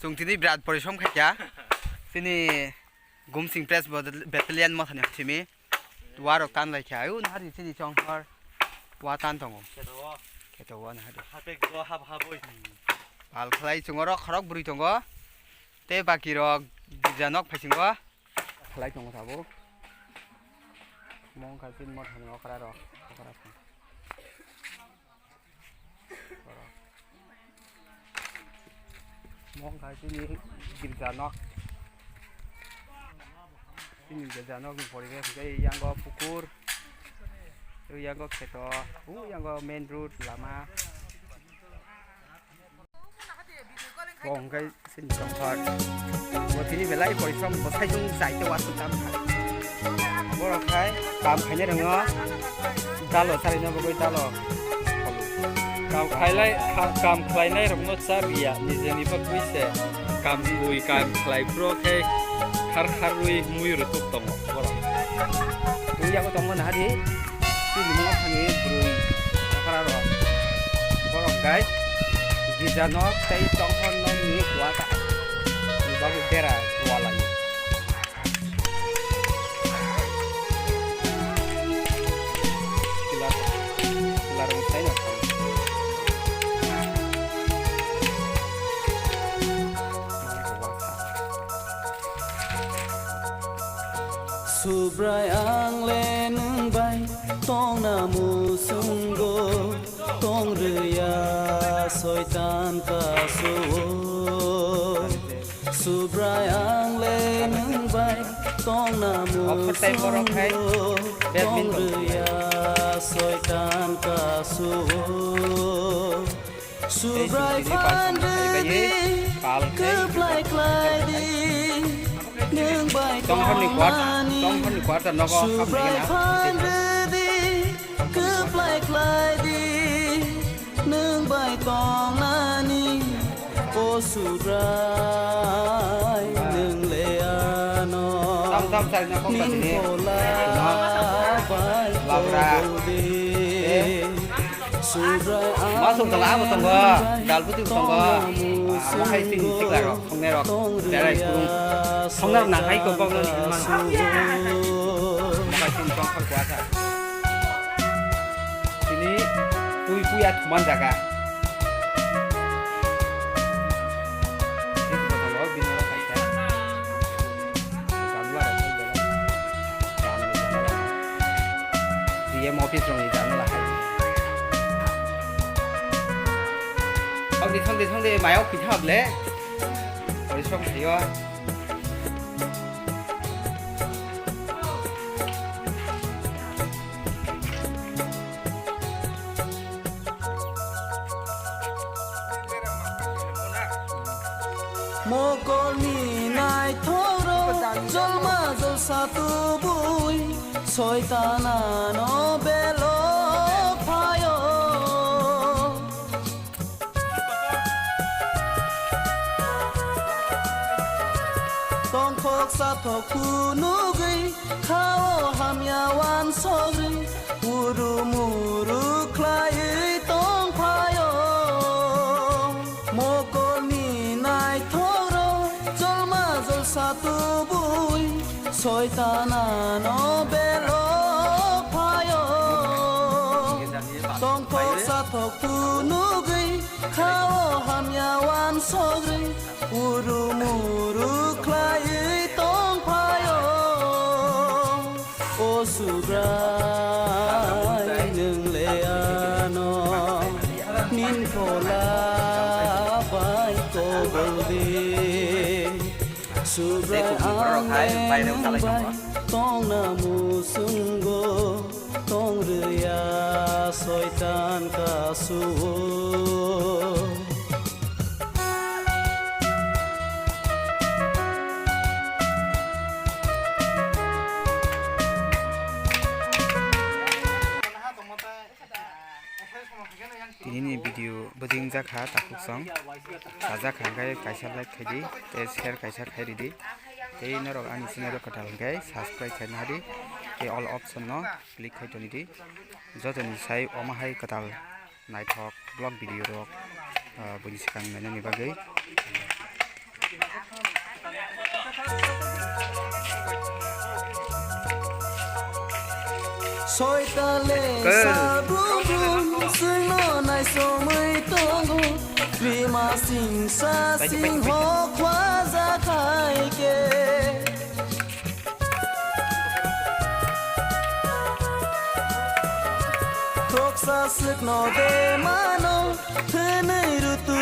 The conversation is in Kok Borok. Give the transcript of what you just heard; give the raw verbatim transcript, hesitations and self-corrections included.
Chwng tini birat porisom khaikha. Chini Gumsing Press Battalion mothani simi. Warok tan laikha. Ayun hari chini chongkhor. Wa tan tongo. Kheto o. Kheto o na hari. Hapek go hap hapoi. Pal khlai chwngorok khorok bwrwi tongo. Tei baki rok girja nok phaisingo. Khlai tongo tabuk. Mongkha chini mothani okra rok. Okra song. Mongkha chini girja nok. Chini girja nok ni poribesh hwnkhe yango pukur. Yango kheto. U yango main road lama. Bo hwnkhe chini chongkhor. Bo tini belai porisom bo saisung chaite wasuk tam kha. Borok khai kam khainai rwngo. Dalo sarino bagwi dalo. Kam khailai, kha-, kam khlainai rokno cha riya, nijeni bagwi se kam bui kam khlai phuru khe khar kharwi mui rwtuk tongo borok. Twi yago tongo nahadi. Chini mungha thani bwrwi okra rok. Borok guys, girja nok tei chongkhor nok ni waka ni bagwi bera walaio. Pillar, pillar rok sai rok. Subrai ang le nwng bai tongna muchungo, tong rwya soitan kasu o. Subrai ang le nwng bai tongna muchungo, tong rwya soitan kasu o. Subrai phan rwdi, kwplai khlai di, nwng bai tongnani. Subrai phan rwdi, kwplai khlai di, nwng bai tongnani. O Subrai, nwng le ano ning phola bai tongdi. Masuk tongo, abo tongo, dalputi tongo. Amo hai chini sikla rok, songnai rok, berai kurung. Songnai rok nang hai kok kok no ni man. Amo hai chini tongkhor kuasa. Chini pui pui a thuman jaga. Chini tongkhor bini rok hai kha. Gamla rok hai belai. Gamla rok. D M office rokni janala hai. Songdi, songdi, songdi, mayok pithak le. Oi, song thaio. Mokolni naithok rok jolma jolsa tubui, soitanano belok phaio. Tongthok sathok phunugwi, khao hamya wansogwi, uru muru khlaiwi tongphaio. Mokolni naithok rok jolma jolsa tubui, soitanano belok phaio. Tongthok sathok phunugwi, khao hamya wansogwi, uru muru khlaiwi tongphaio. O Subrai, nwng le ano ning phola bai kobol di. Subrai, ang le nwng bai tongna muchungo, tong rwya soitan kasu o. Tinini video bwjwi wngjakha takhuk song. Chajak kha hwnkhe kaisa like khaidi, tei share kaisa khairidi. Tei norok ani channel o kwtal hwnkhe subscribe khaina hadi. Tei all option no click khai tonidi. Jotoni sai omo hai kwtal naithok vlog video rok, ah, buini swkang nainani bagwi. Soitale Khe. Sabubum chwngno naisomwi tongo, Rima singsa singho khwajak hai khe. Khoroksa swkno de mano, hwnwi rutu